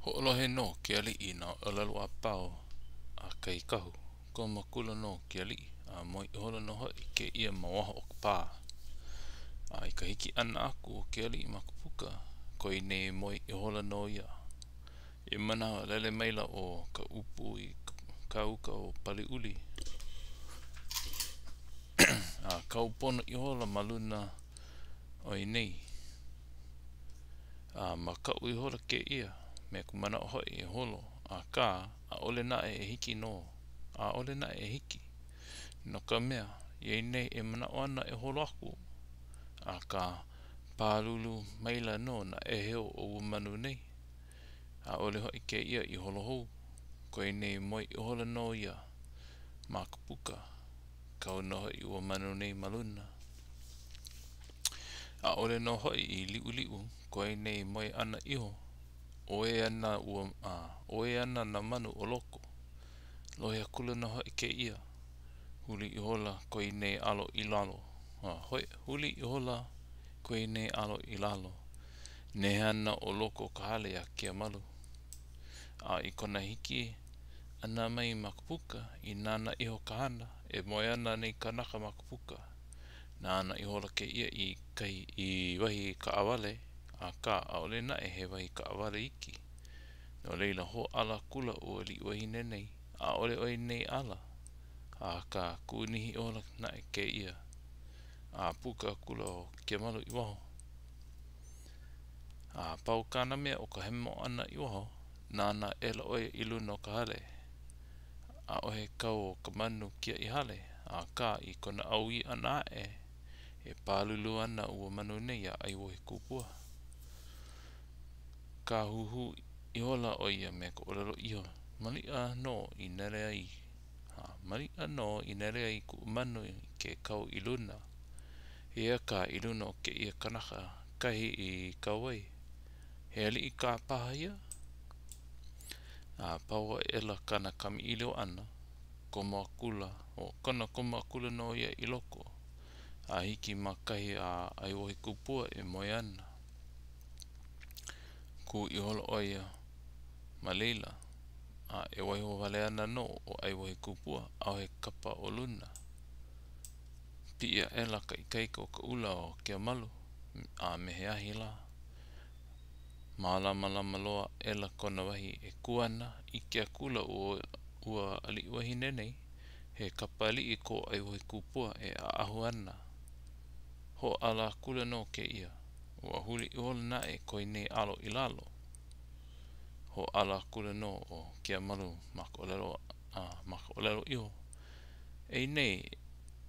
Hoʻolohe nō ke aliʻi i nā ʻōlelo a pau a kahi kahu. Komo akula nō ke aliʻi, a moe ihola nō hoʻi kēia ma waho o ka pā. A i ka hiki ʻana aku o ke aliʻi ma ka puka, koe nei moe ihola nō ia. I ia manawa, lele maila ʻo ka ʻupu i ka uka o Paliuli, a kau pono ihola ma luna o ia nei. A makaʻu ihola kēia, me ka manaʻo hoʻi e holo, akā, ʻaʻole naʻe e hiki nō, ʻaʻole naʻe e hiki. No ka mea, iā ia nei e manaʻo ana e holo aku, akā, pālulu maila nō nā ʻēheu o ua manu nei. ʻAʻole hoʻi kēia i holo hou. Koe nei moe ihola nō ia ma ka puka. Kau nō hoʻi ua manu nei ma luna. ʻAʻole nō hoʻi i liʻuliʻu koe nei moe ʻana iho, ʻoē ana ua a ʻoē ana nā manu o loko. Lohe akula nō hoʻi kēia. Huli ihola koe nei alo i lalo. A, huli ihola koe nei alo i lalo. Nehe ana ʻo loko o ka hale iā Keamalu. A i kona hiki ʻana mai ma ka puka, i nānā iho ka hana, e moe ana nei kanaka ma ka puka. Nānā ihola kēia i kahi i wahi kaʻawale, akā ʻaʻole naʻe he wahi kaʻawale iki. No laila, hōʻala akula ua aliʻi wahine nei, ʻaʻole ʻo ia nei ala, akā kūnihi ihola naʻe kēia, a puka akula ʻo Keamalu i waho. A pau kāna mea o ka hemo ʻana i waho, nānā aʻela ʻo ia i luna o ka hale. ʻAʻohe kau o ka manu kiaʻi hale, akā i kona ʻaui ʻana aʻe, e pālulu ana ua manu nei iā ʻAiwohikupua. Kāhūhū ihola ʻo ia me ka ʻōlelo iho, Maliʻa nō i nele ai, a maliʻa nō i nele ai kuʻu manu i ke kau i luna. Eia kā i luna o kēia kanaka kahi i kau ai. He aliʻi kā paha ia? A pau aʻela kāna kamaʻilio ʻana, komo akula, ʻo kona komo akula nō ia i loko, a hiki ma kahi a ʻAiwohikupua e moe ana. Kū ihola ʻo ia ma laila, a e waiho wale ana nō ʻo ʻAiwohikupua, ʻaʻohe kapa o luna. Piʻi aʻela ka ikaika o ka ʻula o Keamalu, a me he ahi lā. Mālamalama loa aʻela kona wahi e kū ana, ʻike akula ua, ua aliʻi wahine nei, he kapa aliʻi ko ʻAiwohikupua e ʻaʻahu ana. Hōʻala akula nō kēia. Ua huli ihola naʻe koe nei alo i lalo. Hōʻala akula nō ʻo Keamalu ma ka ʻōlelo, a ma ka ʻōlelo iho, Ei nei,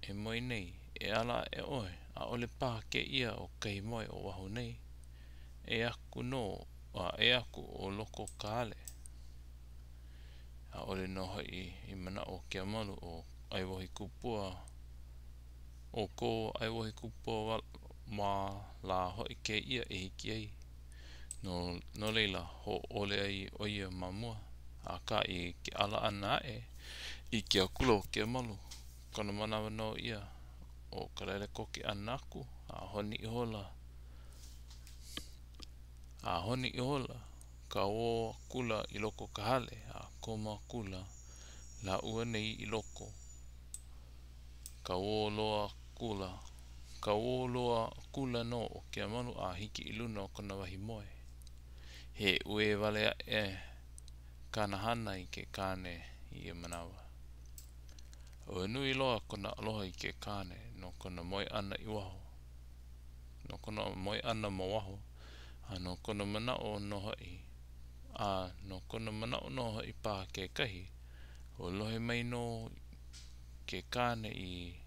e moe nei, e ala aʻe ʻoe, ʻaʻole paha kēia ʻo kahi moe o waho nei. E aku nō, a e aku ʻo loko o ka hale. ʻAʻole nō hoʻi i manaʻo o Keamalu ʻo ʻAiwohikupua, ʻo ko ʻAiwohikupua wā lā hoʻi kēia e hiki ai. No, no laila, hōʻole ai ʻo ia ma mua. Akā i ke ala ʻana aʻe, ʻike akula ʻo Keamalu, kona manawa nō ia o ka lele koke ʻana aku, a honi ihola, a honi ihola, kauō akula i loko o ka hale, a komo akula lāua nei i loko. Kauō loa akula, kauō loa akula nō ʻo Keamalu a hiki i luna o kona wahi moe. He uē wale aʻe kāna hana i ke kāne i ia manawa. Ua nui loa kona aloha i ke kāne no kona moe ʻana i waho, no kona moe ʻana ma waho, a no kona manaʻo nō hoʻi, a no kona manaʻo nō hoʻi paha kekahi, ua lohe mai nō ke kāne i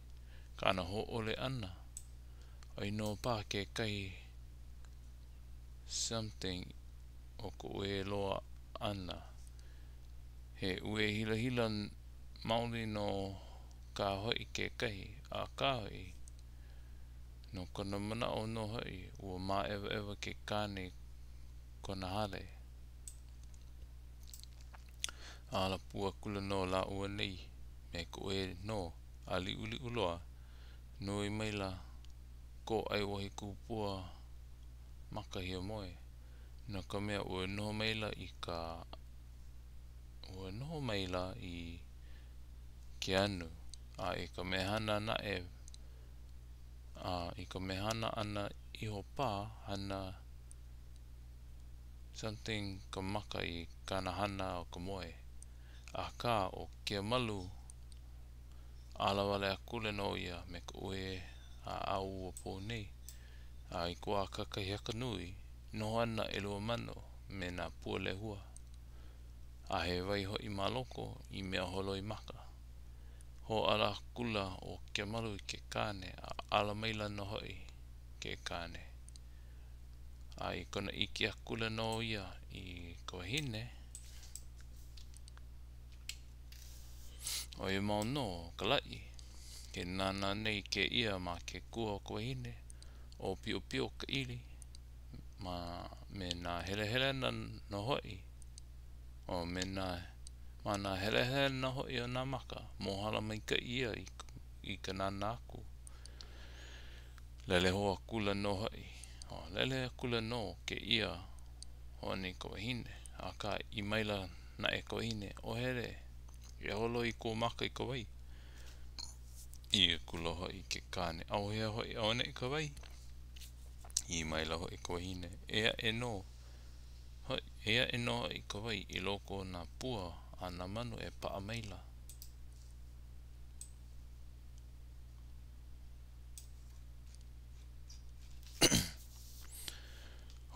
kāna hōʻole ʻana, ʻoi nō paha kekahi something o ka uē loa ʻana. He uē hilahila maoli nō kā hoʻi kekahi, akā hoʻi, no kona manaʻo nō hoʻi, ua māʻewaʻewa ke kāne i kona hale. Ala pū akula nō lāua nei me ka uē nō a liʻuliʻu loa. Nui maila ko ʻAiwohikupua maka hiamoe. No ka mea, ua noho maila i ka ua noho maila i ke anu, a i ka mehana naʻe a i ka mehana ʻana iho paha, hana something ka maka i kāna hana o ka moe. Akā, ʻo Kemalu, ala wale akula nō ia me ka uē a ao ua pō nei. A i ka wā kakahiaka nui, noho ana ʻelua manu me nā pua lehua, a he wai hoʻi ma loko i mea holoi maka. Hōʻala akula ʻo Kemalu i ke kāne, a ala maila nō hoʻi ke kāne. A i kona ʻike akula nō ia i ka wahine, ʻoia mau nō ka laʻi. Ke nānā nei kēia ma ke kua o ka wahine, ʻōpiopio ka ʻili, ma me nā helehelena nō hoʻi, o me nā ma nā helehelena hoʻi o nā maka, mōhala maikaʻi ia i ka, i ka nānā aku. Lele hou akula nō hoʻi. O, lele akula nō kēia hoʻāno i ka wahine, akā ʻī maila naʻe ka wahine, Ō hele, e holoi i kou maka i ka wai. ʻĪ akula hoʻi ke kāne, ʻAuhea hoʻi auaneʻi ka wai? ʻĪ maila hoʻi ka wahine, E aʻe nō hoʻi, e aʻe nō hoʻi ka wai i loko o nā pua a nā manu e paʻa maila.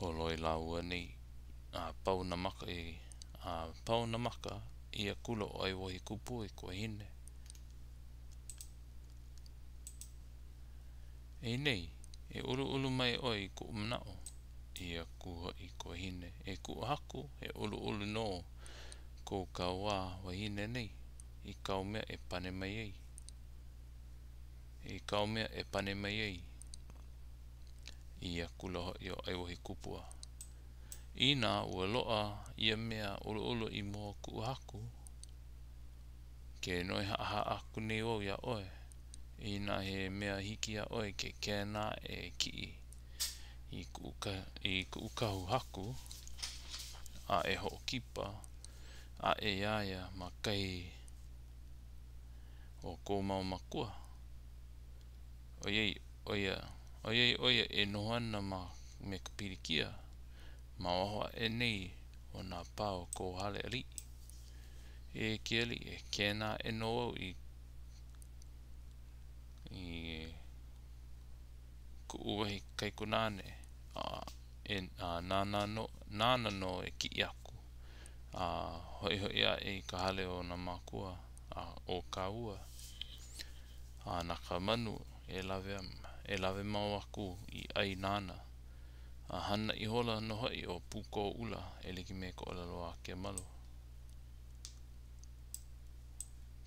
Holoi lāua nei a pau nā maka i a pau nā maka, ʻī akula ʻo ʻAiwohikupua i ka wahine, E nei, e ʻoluʻolu mai ʻoe i koʻu manaʻo. ʻĪ aku hoʻi ka wahine, E kuʻu haku, e ʻoluʻolu nō kou kauā wahine nei i kāu mea e pane mai ai. I kāu mea e pane mai ai. ʻĪ akula hoʻi ʻo ʻAiwohikupua, Inā ua loaʻa ia mea ʻoluʻolu i mua o kuʻu haku, ke noi haʻahaʻa aku nei wau iā ʻoe, inā he mea hiki iā ʻoe ke kēnā aʻe e kiʻi i kuʻu i kuʻu kahu haku, a e hoʻokipa aʻe iā ia ma kahi o kou mau mākua, ʻoiai ʻo ia ʻoiai ʻo ia e noho ana ma me ka pilikia ma waho aʻe nei o nā pā o kou hale aliʻi. E ke aliʻi, e kēnā aʻe nō au i i kuʻu wahi kaikunāne, a e a nāna nō nāna nō e kiʻi aku, a hoʻihoʻi aʻe i ka hale o nā mākua a o kāua. A na ka manu e lawe e lawe mau aku i ʻai nāna. A hana ihola nō hoʻi ʻo Pūkōʻula e like me ka ʻōlelo a Kemalu.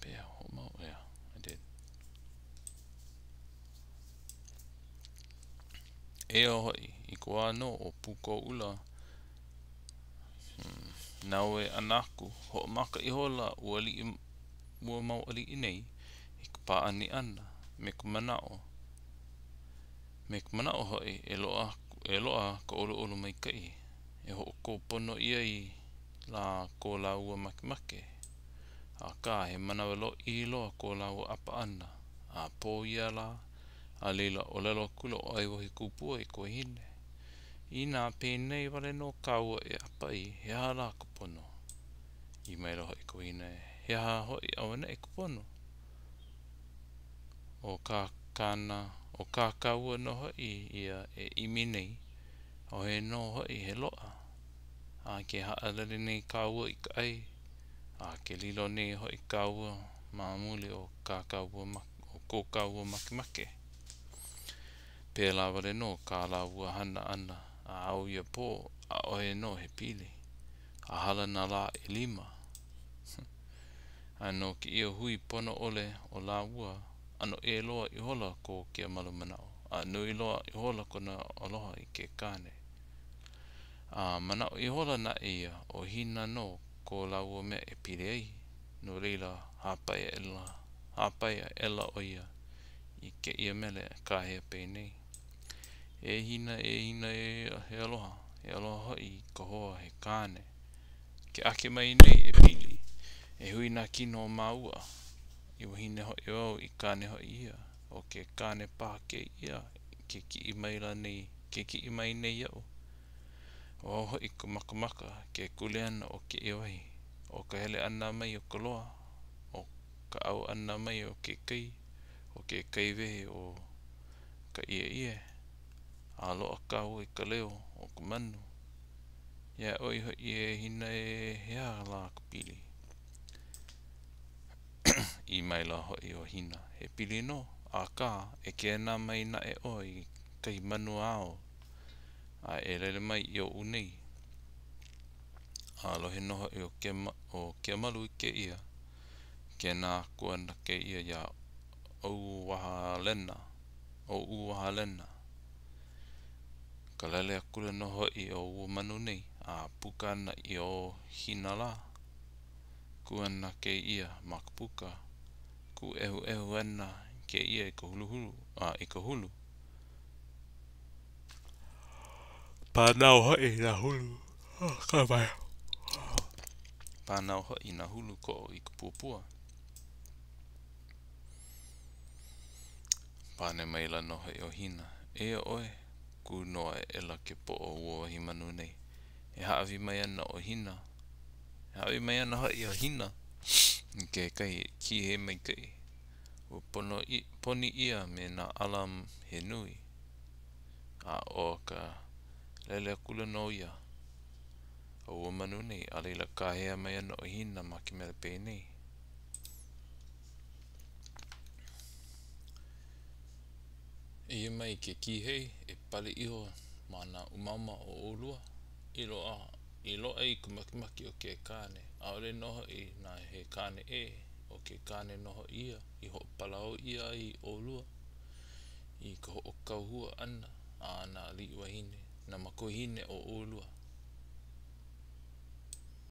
Pehea, hoʻomau, yeah, I did. Eia hoʻi, i ka wā nō o Pūkōʻula hmm, naue ʻana aku, hoʻomaka ihola ua aliʻi ua mau aliʻi nei i ka pāʻani ʻana me ka manaʻo me ka manaʻo hoʻi e loaʻa e loaʻa ka ʻoluʻolu maikaʻi e hoʻokō pono ʻia ai lā ko lāua makemake. Akā, he manawa lōʻihi loa ko lāua ʻapa ʻana, a pō ia lā, a laila, ʻōlelo akula ʻo ʻAiwohikupua i ka wahine, Inā penei wale nō kāua e ʻapa ai, he aha lā ka pono? ʻĪ maila hoʻi ka wahine, He aha hoʻi auaneʻi ka pono? ʻO kā kāna, ʻo kā kāua nō hoʻi ia e ʻimi nei, ʻaʻohe nō hoʻi he loaʻa. A ke haʻalele nei kāua i ka ʻai, a ke lilo nei hoʻi kāua ma muli o kā kāua o ko kāua makemake. Pēlā wale nō kā lāua hana ʻana a ao ia pō, ʻaʻohe nō he pili. A hala nā lā ʻelima. A no kēia hui pono ʻole o lāua, ʻano ʻē loa ihola ko Kemalu manaʻo, a nui loa ihola kona aloha i ke kāne. A manaʻo ihola naʻe ia, ʻo Hina nō ko lāua mea e pili ai, no laila, hāpai aʻela, hāpai aʻela ʻo ia i kēia mele kāhea penei, E Hina, e Hina ē, he aloha. He aloha hoʻi i ka hoa he kāne. Ke ake mai nei e pili, e hui nā kino o māua. I wahine hoʻi wau i kāne hoʻi ia. ʻO ke kāne paha kēia ke kiʻi maila nei ke kiʻi mai nei iaʻu. ʻO au hoʻi ka makamaka ke kuleana o kēia wahi. ʻO ka hele ʻana mai o ka loa, ʻo ka ʻau ʻana mai o ke kai, ʻo ke kai wehe o ka ʻieʻie, a loaʻa kāua i ka leo o ka manu. Iā ʻoe hoʻi e Hina ē, he aha lā ka pili? ʻĪ maila hoʻi ʻo Hina, He pili nō, akā, e kēnā mai naʻe ʻoe i kahi manu āu a e lele mai i oʻu nei. A lohe nō hoʻi ʻo Keamalu i kēia, kēnā aku ana kēia iā ʻAuwahalena, ʻAuwahalena. Ka lele akula nō hoʻi o ua manu nei, a puka ana i o Hina lā. Kū ana kēia ma ka puka, kūʻehuʻehu ana kēia i ka huluhulu, a i ka hulu. Pānau hoʻi nā hulu Pānau hoʻi nā hulu koʻo i ka puapua. Pane maila nō hoʻi ʻo Hina, Eia ʻoe, kū nō aʻela ke poʻo o ua wahi manu nei. E hāʻawi mai ana ʻo Hina, e hāʻawi mai ana hoʻi ʻo Hina i kekahi kīhei maikaʻi. Ua pono poni ʻia me nā ʻala he nui. A ʻo ka lele akula nō ia o ua manu nei, a laila kāhea mai ana ʻo Hina ma ke mele penei. Eia mai ke kīhei e pale iho ma nā umauma o ʻolua, i loaʻa, i loaʻa i ka makemake o ke kāne, ʻaʻole nō hoʻi na he kāne ʻē, ʻo ke kāne nō hoʻi ia i hoʻopalahao ʻia ai ʻolua i ka hoʻokauhua ʻana a nā aliʻi wāhine, nā makuahine o ʻolua.